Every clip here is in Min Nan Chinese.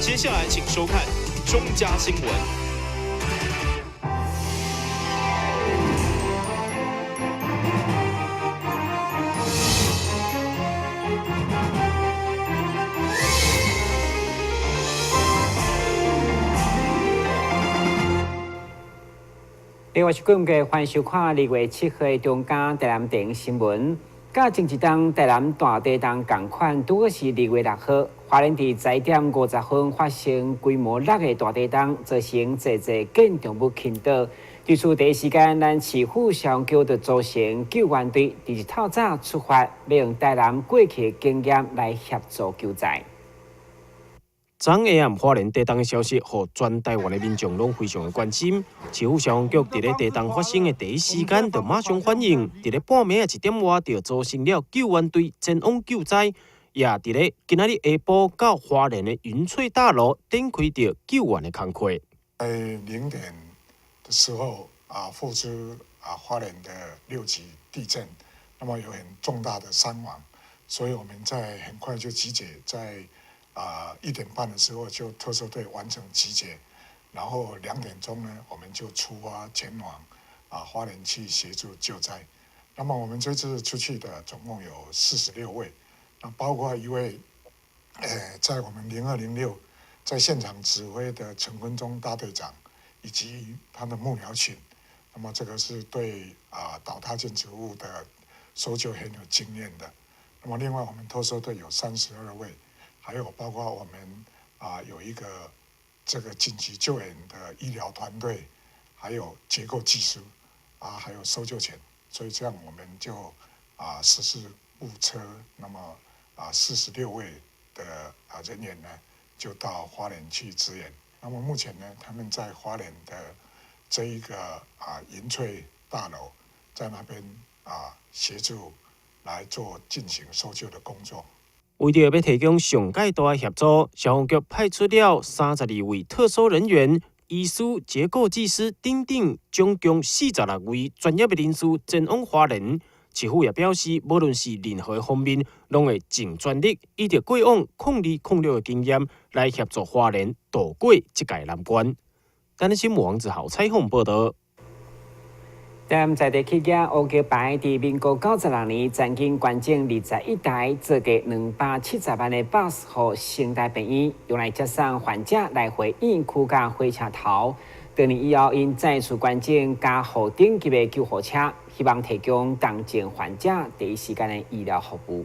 接下來請收看中嘉新聞。另外是今日歡迎收看2月7號的中嘉台南電新聞。佮前一冬台南大地震仝款，拄好是2月6號，花蓮佇10點50分發生規模6个大地震，造成濟濟建築物傾倒。對此第一時間，咱市府消防局就組成救援隊，佇日透早出發，欲用台南過去的經驗來協助救災。昨下暗花蓮地震的消息，予全台灣的民眾攏非常的關心。市府消防局佇咧地震發生的第一時間就馬上反應，佇咧半暝仔1點外就組成了救援隊前往救災，也佇咧今仔日下晡到花蓮的雲翠大樓展開著救援的工課。在0點的時候啊，復出啊花蓮的6級地震，那麼有很重大的傷亡，所以我們在很快就集結在。1點半的時候就特搜隊完成集結，然後2點鐘呢，我們就出發前往花蓮去協助救災。那麼我們這次出去的總共有46位，那包括一位，在我們0206在現場指揮的陳坤忠大隊長，以及他的幕僚群。那麼這個是對倒塌建築物的搜救很有經驗的。那麼另外我們特搜隊有32位。還有包括我們有一個這個緊急救援的醫療團隊，還有結構技師，還有搜救犬，所以這樣我們就14部車，那麼46位的人員呢，就到花蓮去支援。那麼目前呢，他們在花蓮的這一個雲翠大樓，在那邊協助來做進行搜救的工作。為著欲提供上蓋大的協助，消防局派出了32位特搜人員、醫師、結構技師等等，總共46位專業的人士前往花蓮。市府也表示，無論是任何方面，攏會盡全力，依著過往02-06的經驗來協助花蓮渡過這屆難關。台南新聞王子豪採訪報導。台南在地企業烏橋牌佇民國96年曾經捐贈21台造價270萬的巴士，予成大病院，用來接送患者來回院區佮火車頭。多年以後，𪜶再次捐贈加護等級的救護車，希望提供重症患者第一時間的醫療服務。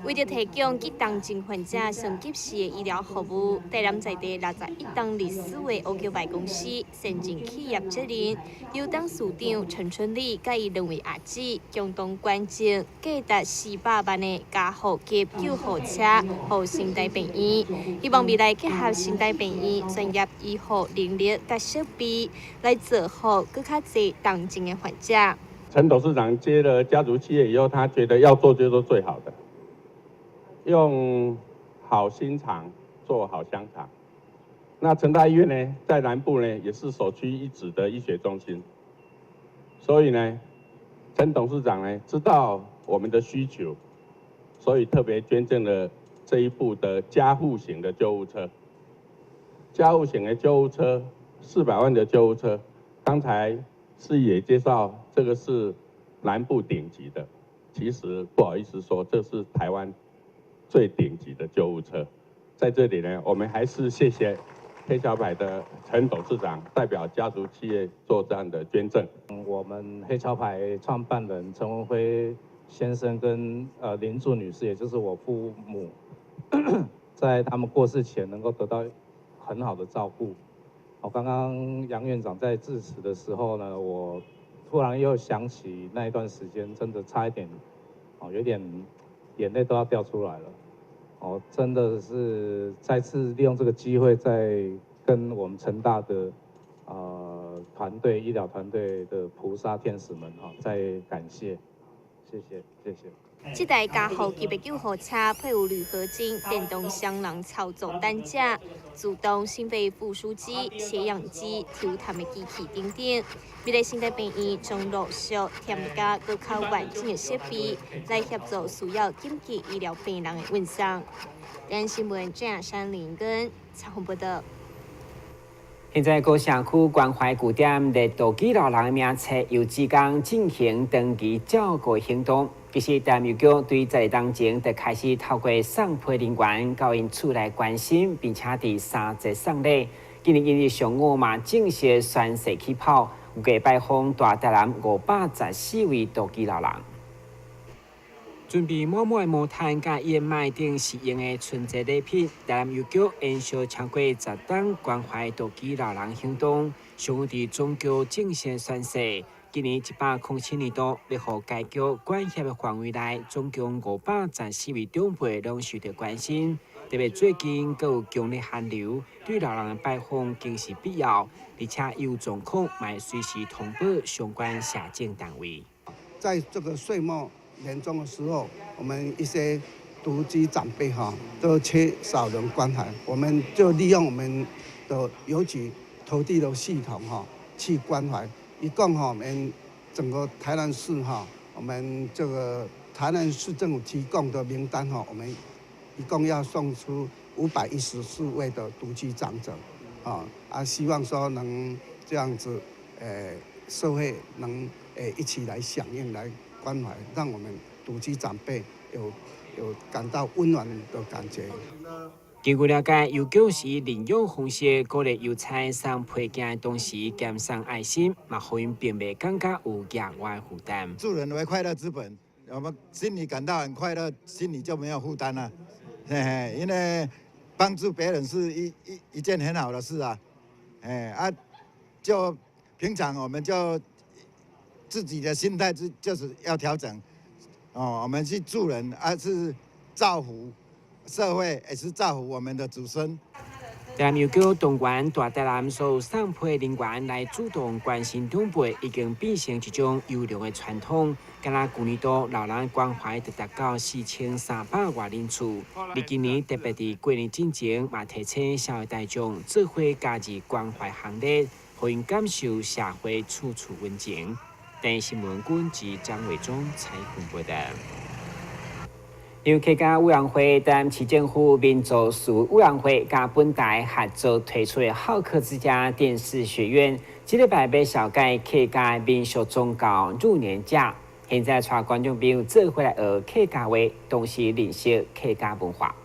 為著提供急重症患者上急時的醫療服務，台南在地61棟歷史的烏橋牌公司善盡企業責任，由董事長陳春麗佮伊兩位阿姊共同捐贈價值400萬的加護級救護車，予成大病院，希望未來結合成大病院專業醫護能力佮設備，來造福閣較濟重症的患者。陳董事長接了家族企業以後，他覺得要做就做最好的。用好心腸做好香腸。那成大醫院呢，在南部呢，也是首屈一指的醫學中心。所以呢，陳董事長呢，知道我們的需求，所以特別捐贈了這一部的加護型的救護車。加護型的救護車，400萬的救護車。剛才市議也介紹，這個是南部頂級的。其實不好意思說，這是台灣最頂級的救護車。在這裡呢，我們還是謝謝黑橋牌的陳董事長代表家族企業做這樣的捐贈。我們黑橋牌創辦人陳文輝先生跟林柱女士，也就是我父母，在他們過世前能夠得到很好的照顧。我剛剛楊院長在致辭的時候呢，我突然又想起那一段時間，真的差一點，有點眼淚都要掉出來了。真的是再次利用這個機會，再跟我們成大的團隊、醫療團隊的菩薩天使們再感謝，謝謝謝，謝謝。這台加護級的救護車配有鋁合金電動雙人操作擔架、自動心肺復甦機、血氧機、抽痰的機器等等。美麗新大病院將陸續添加閣較完整的設備，來協助需要緊急醫療病人的運送。台新聞鄭山林跟采訪報道。現在各社區關懷據點的獨居老人的名冊，由志工進行長期照顧行動。其實，台南郵局對這個當前就開始透過送批人員到𪜶厝內關心，並且佇三節送禮。今年今日上午嘛正式宣誓起跑，預計拜訪大台南514位獨居老人。準備滿滿的毛毯、佮燕麥等實用的春節禮品，台南郵局延續超過十冬關懷獨居老人行動，上午佇總局正式宣誓。今年107年度，欲予該局管轄的範圍內，總共514位長輩攏受著關心。特別最近閣有強烈寒流，對老人的拜訪更是必要，而且有狀況，嘛會隨時通報相關社政單位。在這個歲末年終的時候，我們一些獨居長輩哈都缺少人關懷，我們就利用我們的郵局投遞的系統哈去關懷。一共哈，我們整個台南市哈，我們這個台南市政府提供的名單哈，我們一共要送出514位的獨居長者，啊，希望說能這樣子，社會能一起來響應來關懷，讓我們獨居長輩有感到溫暖的感覺。根據了解，郵局是以領養方式鼓勵郵差送批件的同時，兼送愛心，嘛予𪜶並袂感覺有額外負擔。助人為快樂之本，我們心裡感到很快樂，心裡就沒有負擔了。嘿嘿，因為幫助別人是一件很好的事啊。哎啊，就平常我們就自己的心態就是要調整。哦，我們去助人，啊是造福社會，也是造福我們的子孫。台南郵局動員大台南所有送批人員來主動關心長輩，已經變成一種優良的傳統。敢若舊年度老人關懷就達到4300外人次。而今年特別佇過年進前，嘛提醒社會大眾做伙加入關懷行列，予𪜶感受社會處處溫情。台新聞軍及張偉忠採訪報道。由客家委員會、台南市政府民族事務委員會佮本台合作推出的好客之家電視學院，這禮拜欲紹介客家民俗宗教入年假。現在帶觀眾朋友做伙來學客家話，同時認識客家文化。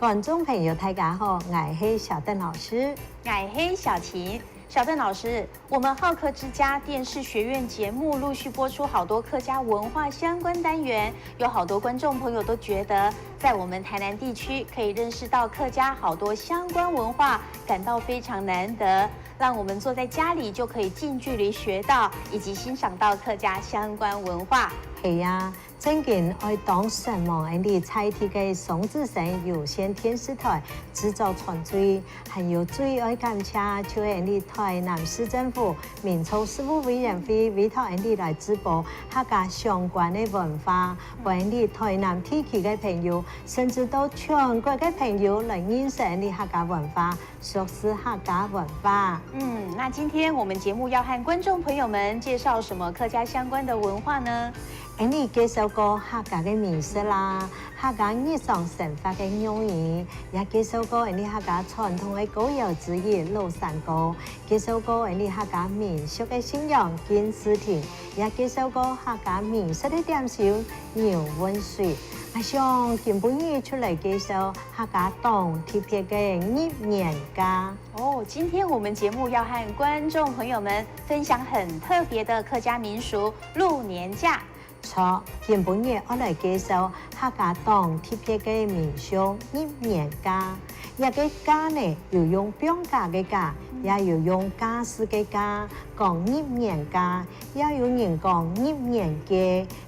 觀眾朋友大家好，𠊎係小鄧老師， 𠊎係小琴。小鄧老師，我們好客之家電視學院節目陸續播出好多客家文化相關單元，有好多觀眾朋友都覺得，在我們台南地區可以認識到客家好多相關文化，感到非常難得，讓我們坐在家裡就可以近距離學到以及欣賞到客家相關文化。係啊，最近愛當上網，𠊎在地个雙子星有線電視台製作團隊，還有最愛感謝就係𠊎台南市政府民族事務委員會委託𠊎來直播客家相關的文化，為𠊎台南地區的朋友，甚至到全國的朋友來認識𠊎客家文化，熟悉客家文化。嗯，那今天我們節目要和觀眾朋友們介紹什麼客家相關的文化呢？𠊎介紹過客家的美食啦，客家日常生活的用語，也介紹過𠊎客家傳統的歌謠之一廬山歌，介紹過𠊎客家民俗的信仰金絲亭，也介紹過客家民俗的點心牛溫水。我想今晡日出來介紹客家當特別的入年假。哦，今天我們節目要和觀眾朋友們分享很特別的客家民俗入年假。錯，今晡日我來介紹客家當特別个民俗入年假。這个假呢，有用病假个假，也有用家事个家，講入年假，也有人講入年假。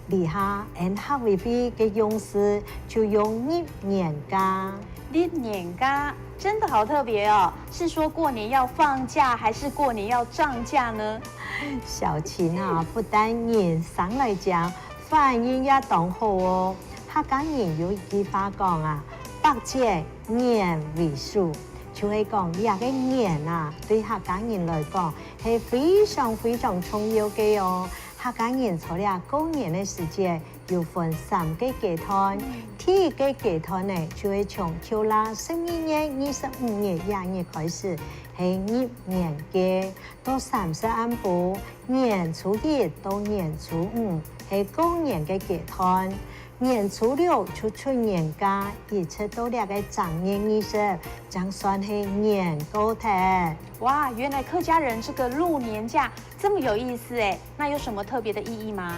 底下按客委會个用詞就用入年假。入年假真的好特別哦，是說過年要放假，還是過年要漲價呢？小琴啊，不但人生來講，反應也當好哦。客家人有一句話講啊，百節年為數，就係講這个年啊，對客家人來講係非常非常重要的哦。客家人除了過年的時節，有分三個階段。第一個階段呢，就會從舊曆12月25日廿日開始，係入年假，到30暗晡年初一到年初五係過年个階段。年初六就出年假，一直到這个正月20，才算係年過頭。哇，原來客家人這個入年假這麼有意思哎，那有什麼特別的意義嗎？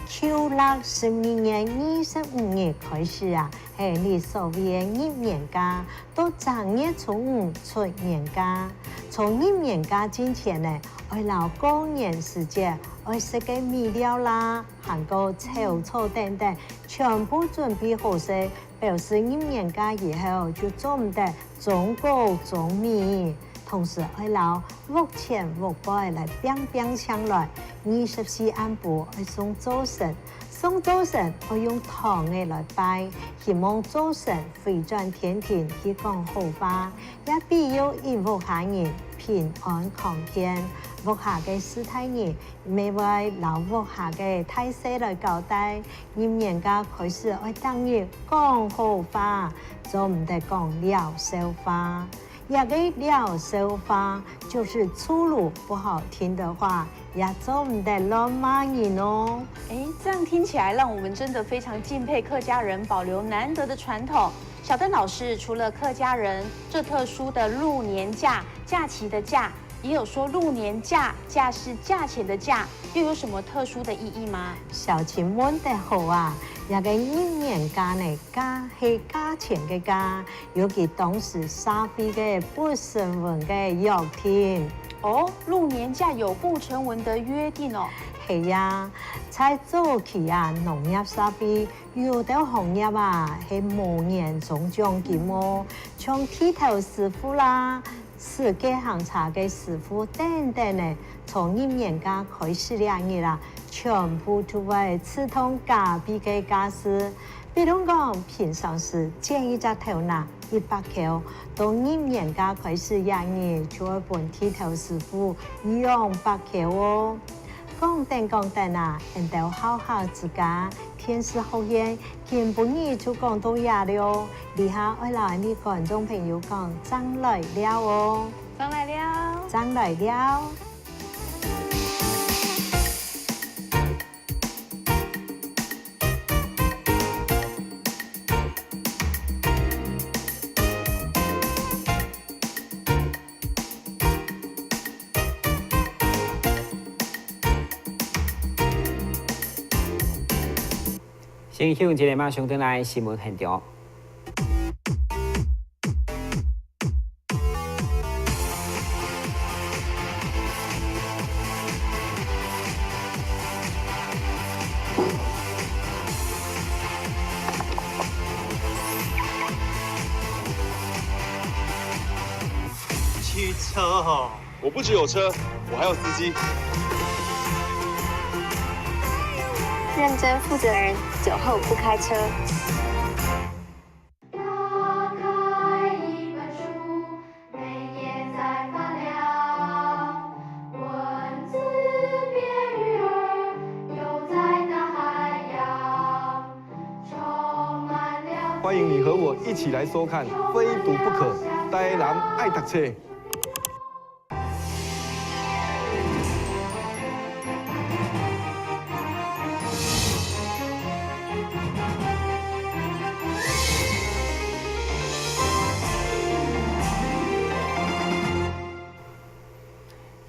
舊曆12月25日開始啊，係你所謂的入年假，到正月初五出年假。從入年假之前呢，愛留過年時節，愛食个米料啦，還閣炒醋等等，全部準備好勢，表示入年假以後就做毋得中穀中米。同時愛留屋前屋背來變變上來，24暗晡愛送灶神，送灶神愛用糖个來拜，希望灶神迴轉天庭去講好話，也庇佑𪜶屋下人平安康健。屋下个四大人，每位老屋下个大細來交代，入年假開始愛當日講好話，做毋得講尞笑話。這个尞笑話就是粗魯不好聽的話，也做毋得亂罵人哦。哎，這樣聽起來讓我們真的非常敬佩客家人保留難得的傳統。小鄧老師，除了客家人這特殊的入年假假期的假，也有說入年價，價是價錢的價，又有什麼特殊的意義嗎？小琴問得好啊！這个入年價呢，價係價錢个價，尤其當時社會个不成文个約定。哦，入年價有不成文的約定哦。係呀，在早期啊，農業社會有的行業啊係無年終獎金哦，像剃頭師傅啦、司機行車个師傅等等呢，從入年假開始兩日啦，全部都會自動加倍个價錢。比如講，平常時剪一隻頭呢100塊，到入年假開始兩日就會分剃頭師傅200塊哦。講等講等啊，𪜶兜好客之家電視學院今晡日就講到遮了，底下愛來你觀眾朋友講，正來尞哦，正來尞，正來尞。先向一个馬上轉來新聞現場。汽車哦，我不只有車，我還有司機。認真負責人，酒後不開車。打開一本書，每頁在發亮，文字變魚兒，游在大海洋，充滿了。歡迎你和我一起來收看《非讀不可》，台南愛讀冊。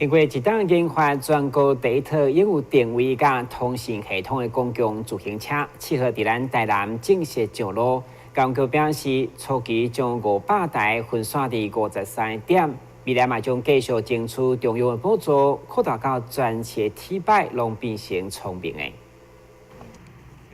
因為一當研發全國第一套擁有定位佮通訊系統的公共自行車，7號佇咱台南正式上路。交通局表示，初期將500台分散佇53點，未來嘛將繼續爭取中央的補助，擴大到全市的體擺攏變成聰明的。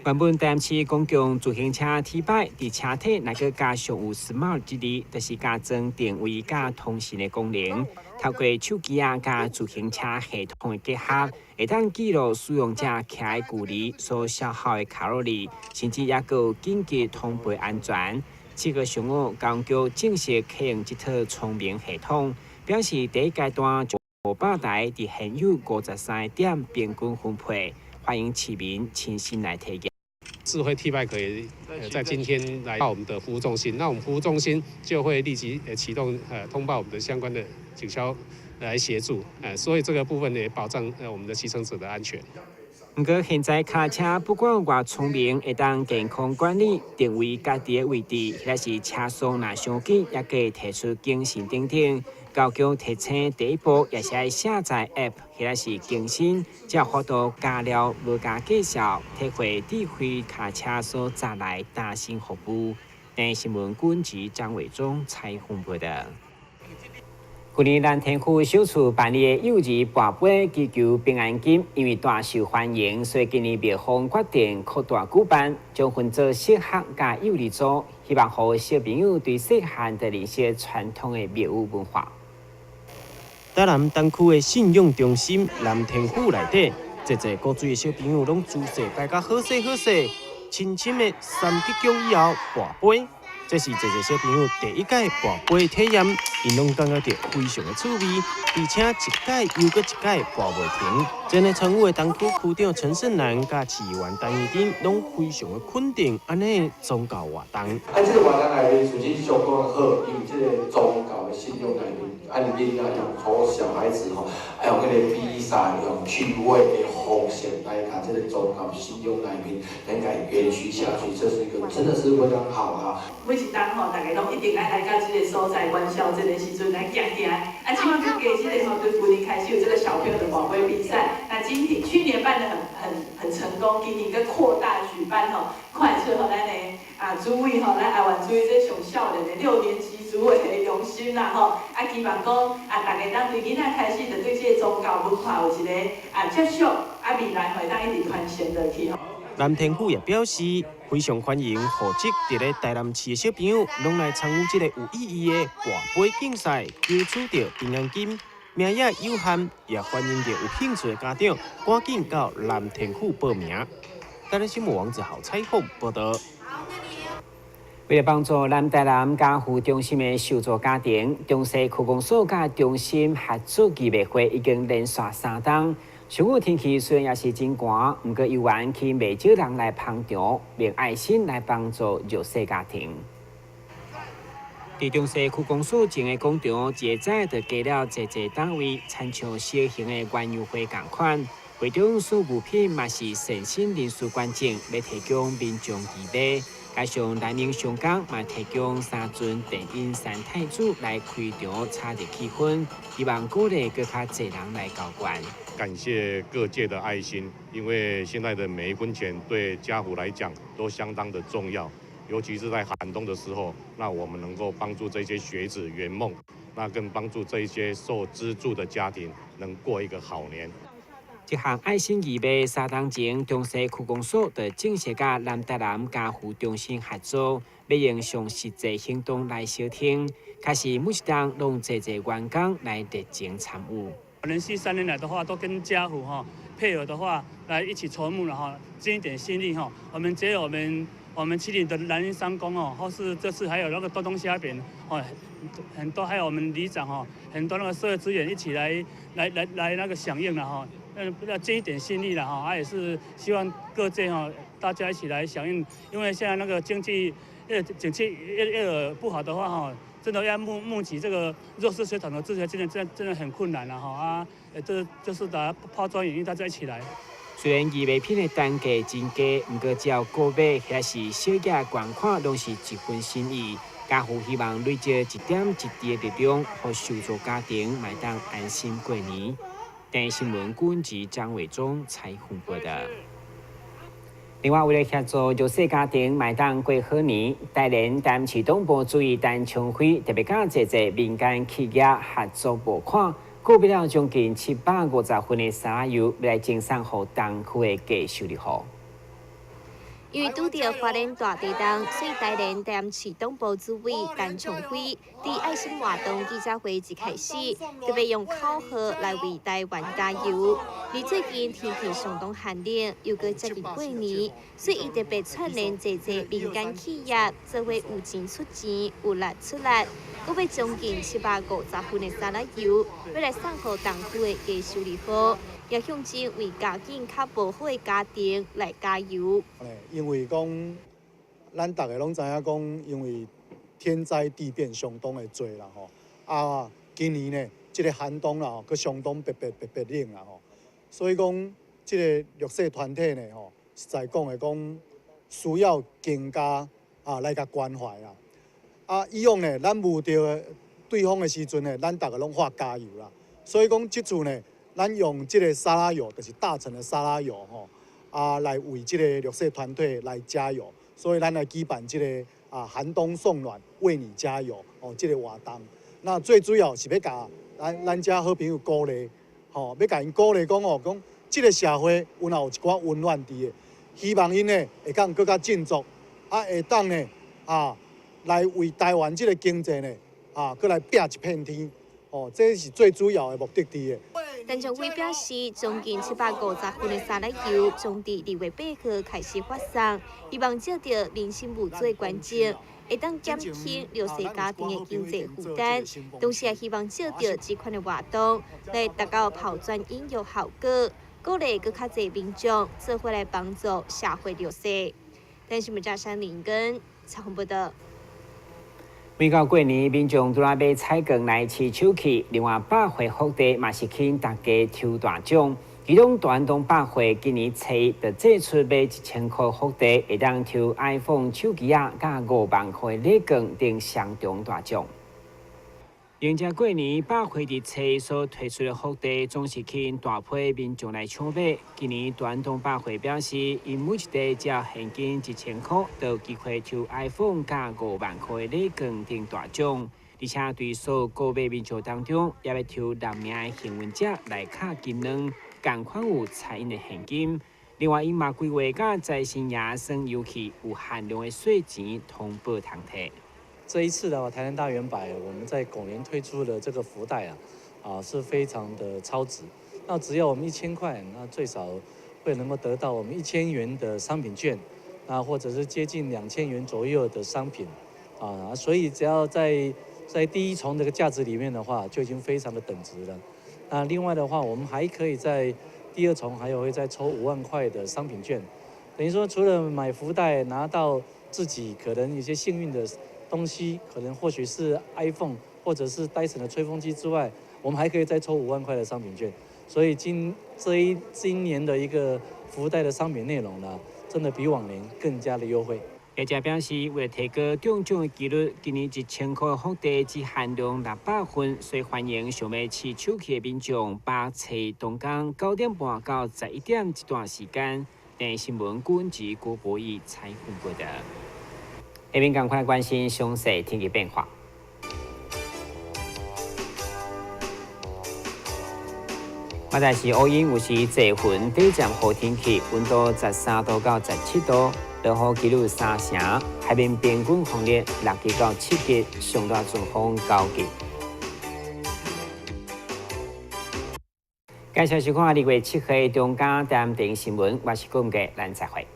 原本台南市公共自行車體擺佇車體內閣加上有 smart 這字，就是加裝定位佮通訊的功能。透過手機仔佮自行車系統的結合，會當記錄使用者騎的距離、所消耗的卡路里，甚至猶閣有緊急通報安全。7號上午，交通局正式啟用這套聰明系統，表示第一階段500台佇現有53點平均分配，歡迎市民親身來體驗。智慧 T 拜可以在今天來到我們的服務中心，那我們服務中心就會立即啟動通報我們的相關的警消來協助，所以這個部分也保障我們的騎乘者的安全。毋過現在跤車不管偌聰明，會當健康管理、定位家己的位置，或者是車速若傷緊，也可以提出警示等等。交局提醒第一步也是愛下載 App，或者是更新，才有法度加料無加介紹，體會智慧跤車所帶來擔心服務。電視新聞軍籍張偉忠採訪報道。去年南天府首次辦理的幼兒跋杯祈求平安金，因為大受歡迎，所以今年廟方決定擴大舉辦，將分做小學佮幼兒組，希望予小朋友對細漢就認識傳統的廟宇文化。台南東區的信仰中心南天府內底，濟濟古錐的小朋友攏姿勢擺甲好勢好勢，深深的三鞠躬以後跋杯。這是濟濟小朋友第一屆跋杯體驗，𪜶攏感覺著非常的趣味，而且一屆又閣一屆跋袂停。前來參與的東區區長陳勝南佮市議員陳義珍攏非常的肯定按呢宗教活動。啊，這個活動內面，首先相當好，因為這個宗教的信仰內面，啊，囡仔用從小孩子吼，愛用彼個比賽，用趣味的方式來共這個宗教信仰內面，來共延續下去，這是一個真的是非常好啊。每一冬吼，大家攏一定愛來到這個所在元宵節的時陣來行行。啊，這馬閣加這個吼，對舊年開始有這個小朋友的跋杯比賽。那今天去年辦得很成功，今年閣擴大舉辦吼，看會出吼咱的啊主委吼，咱阿元主委這上少年的六年級主委的用心啦吼。啊，希望講啊，大家當對囡仔開始就對這個宗教文化有一個啊接觸，啊未來會當一直傳承落去吼。南天府也表示，非常歡迎戶籍佇咧台南市的小朋友，攏來參與這個有意義的跋杯競賽，求取著平安金。名額有限，也歡迎著有興趣的家長趕緊到南天府報名。台南新聞王子豪採訪報道。為了幫助南台南家扶中心的受助家庭，中西區公所佮中心合作義賣會已經連續3冬。上午天氣雖然也是真寒，毋過猶原吸引袂少人來捧場，用愛心來幫助弱勢家庭。佇中西區公所前的廣場，一早就加了濟濟檔位，親像小型的園遊會仝款。會中所物品嘛是善心人士捐贈，欲提供民眾義賣。加上南寧商工嘛提供三尊電音三太子來開場炒熱氣氛，希望鼓勵閣較濟人來交捐。感謝各界的愛心，因為現在的每一分錢對家扶來講都相當的重要，尤其是在寒冬的時候，那我們能夠幫助這些學子圓夢，那更幫助這些受資助的家庭能過一個好年。這項愛心義賣3冬前，中西區公所就正式佮南台南家扶中心合作，欲用上實際行動來相挺。開始每一冬攏濟濟員工來熱情參與。連續3年來的話，都跟家扶哈配合的話，來一起籌募了哈，盡一點心力哈。我們只有我們七里的南音三公哦，或是這次還有那個東東蝦餅哦，很多還有我們里長哦，很多那個社會資源一起來那個響應了哈。要盡一點心力了哈，也是希望各界哈大家一起來響應，因為現在那個經濟越景氣越不好的話哈，真的要募集這個弱勢社團的支持，真的真的真的很困難了哈啊！這就是打拋磚引玉，大家一起來。雖然義賣品的單價真低，毋過只要購買或是小額捐款，攏是一份心意。家父希望累積一點一滴的力量，予受助家庭會當安心過年。電視新聞軍及張偉忠採訪報道。另外，為了協助弱勢家庭會當過好年，台聯台南市黨部主委陳松輝特別佮濟濟民間企業合作募款，購買了將近750份的沙拉油，欲來贈送予東區的低收入戶。因為拄著花蓮大地震，所以台聯台南市黨部主委陳松輝佇愛心活動記者會一開始，特別用口號來為台灣加油。而最近天氣相當寒冷，又閣接近過年，所以伊特別串聯濟濟民間企業，做伙有錢出錢，有力出力，閣買將近750份的沙拉油，欲來送予東區的低收入戶。也象徵為家境較無好的家庭來加油。因為講，咱逐个攏知影講，因為天災地變相當的濟啦吼。啊，今年呢，這个寒冬啦吼，閣相當特別特別冷啦吼。所以講，這个弱勢團體呢吼，實在講的講，需要更加啊來共關懷啦。啊，以往呢，咱遇著對風的時陣呢，咱逐个攏喊加油啦。所以講，這次呢，咱用這个沙拉油，就是大成的沙拉油吼，啊，來為這個弱勢團體來加油。所以咱來舉辦這个啊寒冬送暖，為你加油哦，這个活動。那最主要是欲共咱遮好朋友鼓勵，吼，欲共𪜶鼓勵講哦，講這个社會有若有一寡溫暖佇的，希望𪜶呢會當閣較振作，啊，會當呢啊來為台灣這个經濟呢啊，閣來拚一片天。哦，這是最主要的目的佇的。陳松輝表示，將近750份的沙拉油，將佇2月8號開始發送，希望借著民生物資的捐贈，會當減輕弱勢家庭的經濟負擔，同時也希望借著這款的活動，來達到拋磚引玉效果，鼓勵閣較濟民眾做伙來幫助社會弱勢。電視媒體林根採訪報道。每到過年，民眾都來買彩券來試手氣。另外，百貨福袋嘛是吸引大家抽大獎。其中，大安東百貨今年初就祭出買1000箍福袋，會當抽 iPhone 手機仔佮5萬箍的禮券等雙重大獎。迎接過年，百貨佇初所推出的福袋總是吸引大批民眾來搶買。今年大安東百貨表示，𪜶每一袋只要現金1000箍，就有機會抽 iPhone 佮5萬箍的禮券等大獎。而且對所有購買民眾當中，也欲抽六名的幸運者來敲金軟，仝款有彩印的現金。另外，𪜶嘛規劃佮財神爺耍遊戲，有限量的細錢通報通提。這一次的話，台南大遠百，我們在狗年推出的這個福袋啊，是非常的超值。那只要我們1000塊，那最少會能夠得到我們1000元的商品券，那或者是接近2000元左右的商品，啊，所以只要在第一重這個價值裡面的話，就已經非常的等值了。那另外的話，我們還可以在第二重還有會再抽5萬塊的商品券，等於說除了買福袋拿到自己可能一些幸運的東西，可能或許是 iPhone 或者是戴森的吹風機之外，我們還可以再抽5萬塊的商品券。所以今年的一個福袋的商品內容呢，真的比往年更加的優惠。業者表示，為了提高中獎的幾率，今年1000箍的福袋只限量600份，所以歡迎想欲試手氣的民眾，把初當工9點半到11點這段時間。電視新聞軍及郭博義採訪報道。下面趕快關心詳細天氣變化。現在是烏雲，有時濟雲，短暫雨天氣，溫度13度到17度，落雨幾率3成，海面平均風力6級到7級，上大陣風9級。感謝收看2月7號中間點電新聞，我是顧杰，咱再會。